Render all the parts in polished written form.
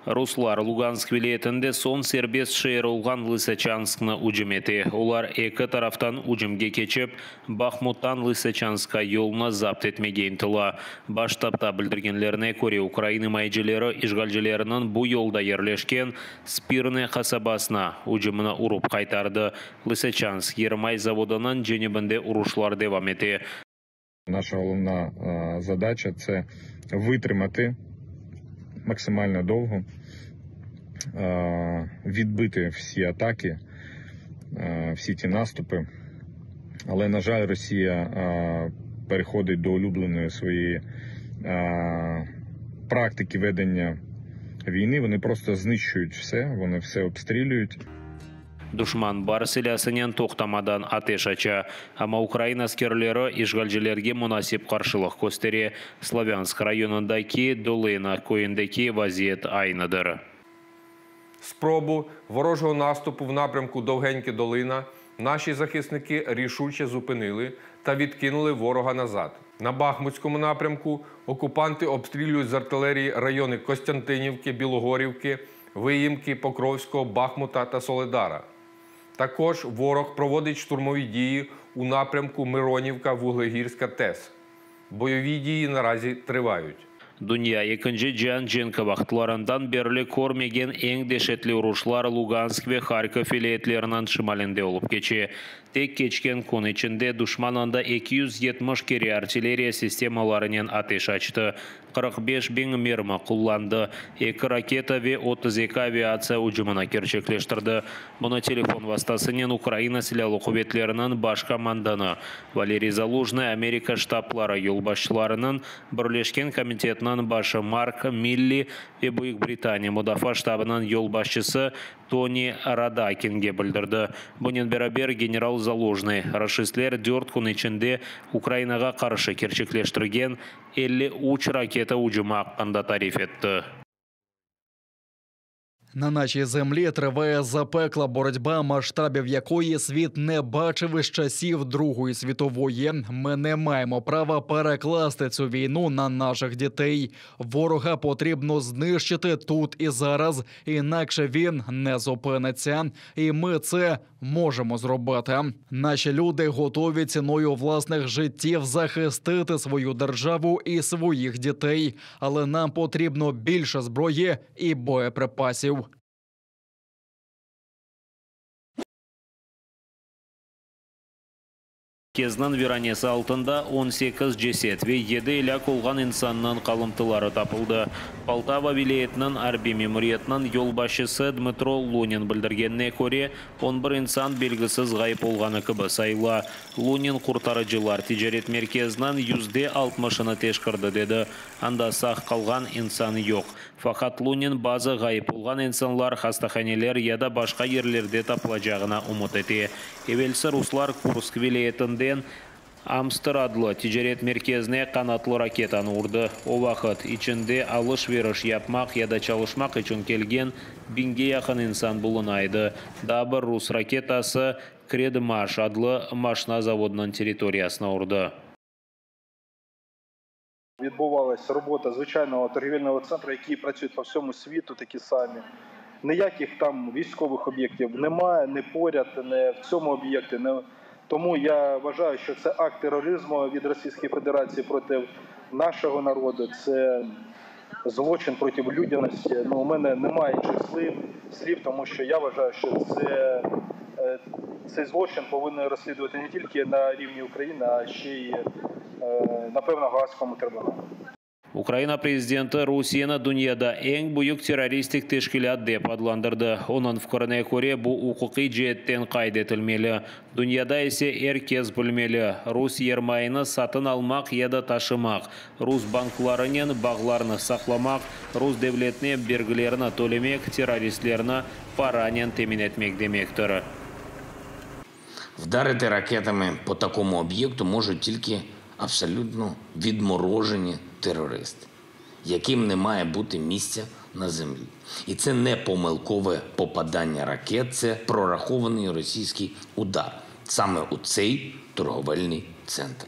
Ruslar Lugansk vilâyetinde soñ serbest şeer olğan Lısaçansknı ücüm ete. Olar eki taraftan ücümge keçip, Bahmuttan Lısaçanskqa yolnı zapt etmege ıntıla. Baş ştabda bildirgenlerine köre, ukrain imayecileri işğalcilerniñ bu yolda yerleşken Spirne qasabasına ücümini urıp qaytardı. Lısaçansk yermay zavodınıñ cenübinde uruşlar devam ete. Наша головна задача це витримати максимально довго, відбити всі атаки, всі ті наступи. Але, на жаль, Росія переходить до улюбленої своєї практики ведення війни. Вони просто знищують все, вони все обстрілюють. Duşman bar silâsınen toqtamadan ateş aça, amma ukrain askerleri işğalcilerge munasip qarşılıq köstere. Slavânsk rayonındaki Dolına köyündeki vaziyet aynıdır. Спробу ворожого наступу в напрямку Довгеньке-Долина наші захисники рішуче зупинили та відкинули ворога назад. На Бахмутському напрямку окупанти обстрілюють з артилерії райони Костянтинівки, Білогорівки, Виїмки, Покровського, Бахмута та Соледара. Також ворог проводить штурмові дії у напрямку Миронівка, Вуглегірська, ТЕС. Бойові дії наразі тривають. Dünya Ekinci cian cenki vaqıtlarından berli körmegen eñ deşetli uruşlar Lugansk ve Harkov vilâyetleriniñ şimalinde olıp keçe. Tek keçken kün içinde duşman anda 270 kere artilleriya sistemalarınen ateş açtı, 45 biñ mermi qullandı, eki raketa ve 32 aviatsiya ücümini kerçekleştirdi. Bunı telefon vastasınen Ukraina Silâlı quvetleriniñ baş komandanı Valeriy Zalujnıy Amerika ştabları yolbaşçılarınıñ Birleşken komitetiniñ başı Mark Milli ve Büyük Britaniya mudafaa ştabınıñ yolbaşçısı Toni Radakinge bildirdi. Bunen beraber general Zalujnıy, raşistler 4 kün içinde Ukrainağa qarşı kerçekleştirgen 53 raketa ücümi aqqında tarif etti. На нашій землі триває запекла боротьба, масштабів якої світ не бачив із часів Другої світової. Ми не маємо права перекласти цю війну на наших дітей. Ворога потрібно знищити тут і зараз, інакше він не зупиниться. І ми це можемо зробити. Наші люди готові ціною власних життів захистити свою державу і своїх дітей, але нам потрібно більше зброї і боєприпасів. Merkezniñ viranesi altında 18 ceset ve yedi elâk olğan insannıñ qalımtıları tapıldı. Poltava vilâyetiniñ arbiy memuriyetiniñ yolbaşçısı Dmıtro Lunin bildirgenine köre, 11 insan belgisiz ğayıp olğanı kibi sayıla. Lunin qurtarıcılar ticaret merkeziniñ %60ını teşkerdi, dedi. Anda sağ qalğan insan yoq. Faqat Lunin bazı ğayıp olğan insanlar hastahaneler ya da başqa yerlerde tapılacağına ümüt ete. Evelsi ruslar Kursk vilâyetinden Amster adlı ticaret merkezine qanatlı raketanı urdı. O vaqıt içinde alış-veriş yapmaq ya da çalışmaq içün kelgen biñge yaqın insan buluna edi. Daa bir rus raketası Kredmaş adlı maşna zavodınıñ territoriyasına urdı. Відбувалась робота звичайного торгівельного центру, які працюють по всьому світу, такі самі. Ніяких там військових об'єктів немає, не поряд, не в цьому об'єкті. Не... Тому я вважаю, що це акт тероризму від Російської Федерації проти нашого народу. Це злочин проти людяності. Ну, у мене немає інших слів, тому що я вважаю, що це, цей злочин повинні розслідувати не тільки на рівні України, а ще й, напевно, Гаазькому трибуналу. Ukraina prezidenti Rusiyeni dünyada eñ büyük terroristik teşkilât dep adlandırdı. Onıñ fikrine köre, bu uquqiy ceetten qayd etilmeli. Dünyada ise er kes bilmeli: rus yermayını satın almaq ya da taşımaq, rus banklarınen bağlarnı saqlamaq, rus devletine bergilerini tölemek, terroristlerni paranen temin etmek demektir. Вдарити ракетами по такому об'єкту можуть тільки абсолютно відморожені терористи, яким не має бути місця на землі. І це не помилкове попадання ракет, це прорахований російський удар саме у цей торговельний центр.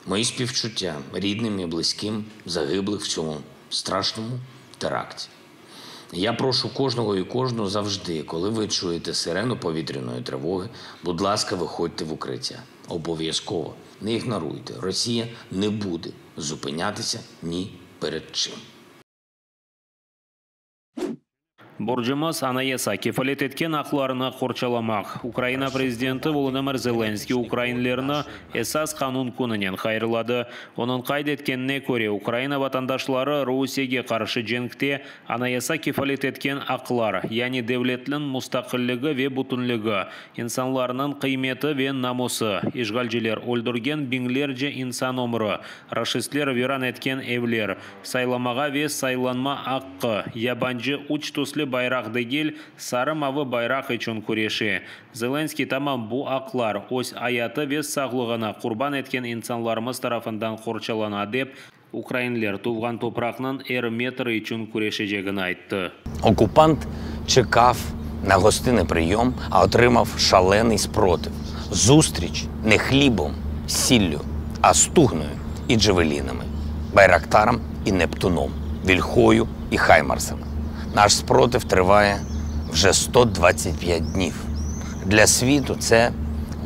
Мої співчуття рідним і близьким загиблих в цьому страшному теракті. Я прошу кожного і кожну завжди, коли ви чуєте сирену повітряної тривоги, будь ласка, виходьте в укриття. Обов'язково не ігноруйте. Росія не буде зупинятися ні перед чим. Borcumız, Anayasa kefalet etken aqlarnı qorçalamaq. Ukraina prezidenti Volodımır Zelenskıy ukrainlerni Esas qanun kününen hayırladı. Onıñ qayd etkenine köre, Ukraina vatandaşları Rusiyege qarşı cenkte Anayasa kefalet etken aqlar, yani devletniñ mustaqilligi ve bütünligi, insanlarnıñ qıymeti ve namusı, işğalciler öldürgen biñlerce insan ömrü, raşistler viran etken evler, saylamağa ve saylanma aqqı, yabancı üç tüslü bayraq degil, sarı-mavı bayraq içün küreşe. Zelenskıy tamam bu aqlar öz ayatı ve sağlığını qurban etken insanlarımız tarafından qorçalana dep, ukrainler tuvğan topraqnıñ er metri içün küreşecegini ayttı. Окупант чекав на гостинний прийом, а отримав шалений спротив. Зустріч не хлібом, сіллю, а стугною і джевелінами, байрактаром і Нептуном, Вільхою і Хаймарсами. Наш спротив триває вже 125 днів. Для світу це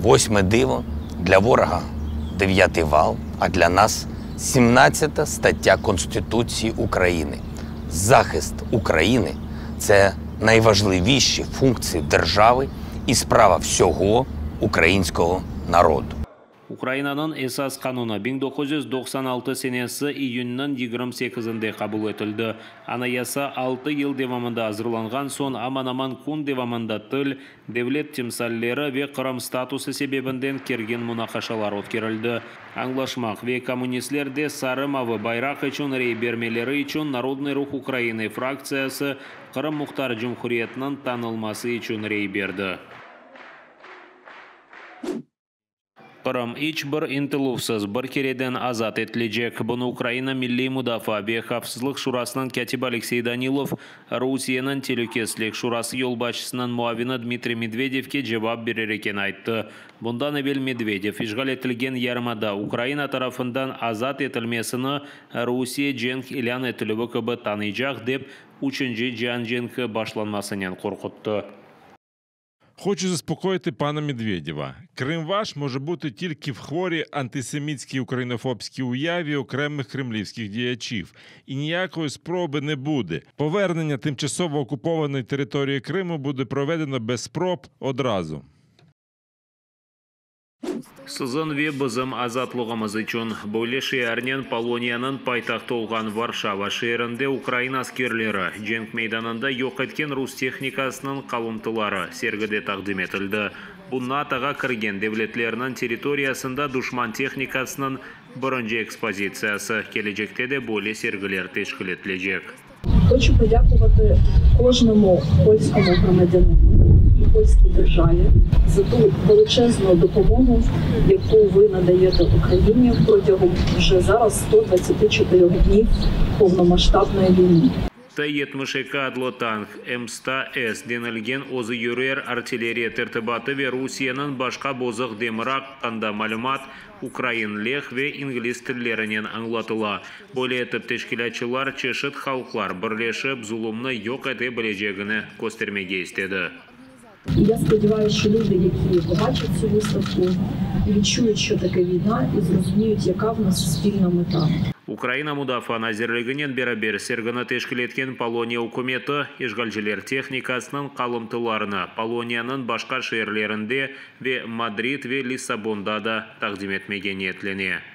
восьме диво, для ворога дев'ятий вал, а для нас 17 стаття Конституції України. Захист України це найважливіші функції держави і справа всього українського народу. Ukrainanıñ Esas qanunı 1996 senesi iyünniñ 28-nde qabul etildi. Anayasa altı yıl devamında azırlanğan soñ aman-aman kün devamında til, devlet timsalleri ve Qırım statusı sebebinden kergin munaqaşalar ötkerildi. Añlaşmaq ve kommunistler de sarı-mavı bayraq içün rey bermeleri içün Narodnıy ruh Ukrainı fraktsiyası Qırım Muhtar Cumhuriyetiniñ tanılması içün rey berdi. Qırım iç bir ıntıluvsız bir kereden azat etilecek. Bunı Ukraina Milliy mudafaa ve havfsızlıq şurasınıñ kâtibi Aleksey Danilov Rusiyeniñ Telükesizlik şurası yolbaşçısınıñ muavini Dmitriy Medvedevke cevap berer eken ayttı. Bundan evel Medvedev işğal etilgen yarımada Ukraina tarafından azat etilmesini Rusiye cenk ilân etilüvi kibi tanıycaq dep, üçünci cian cenki başlanmasınen qorquttı. Хочу заспокоїти пана Медведєва. Крим ваш може бути тільки в хворій антисемітській українофобській уяві окремих кремлівських діячів, і ніякої спроби не буде. Повернення тимчасово окупованої території Криму буде проведено без спроб одразу. Siziñ ve bizim azatlığımız içün! Böyle şiarnen Poloniyanıñ paytahtı olğan Varşava şeerinde ukrain askerleri cenk meydanında yoq etken rus tehnikasınıñ qalımtıları sergide taqdim etildi. Bu NATOğa kirgen devletlerniñ territoriyasında duşman tehnikasınıñ birinci ekspozitsiyası, kelecekte de böyle sergiler teşkil etilecek. Хочу подякувати кожному польському громадянину і польській державі за ту величезну допомогу, яку ви надаєте Україні протягом вже зараз 124 днів повномасштабної війни. T-72 adlı tank, M100S denilgen özüyürer artilleriya tertibatı ve Rusiyeniñ başqa bozıq demiri aqqında malümat ukrain, leh ve ingliz tillerinen añlatıla. Böyle etip teşkilâtçılar çeşit halqlar birleşip zulumnı yoq ete bilecegini köstermege istedi. І я сподіваюся, що люди, які побачать цю виставку, відчують, що таке війна, і зрозуміють, яка в нас спільна мета. Ukraina Mudafaa nazirliginen beraber sergini teşkil etken Poloniya ükümeti işğalciler tehnikasınıñ qalımtılarını Poloniyanıñ başqa şeerlerinde ve Madrid ve Lissabonda da taqdim etmege niyetlene.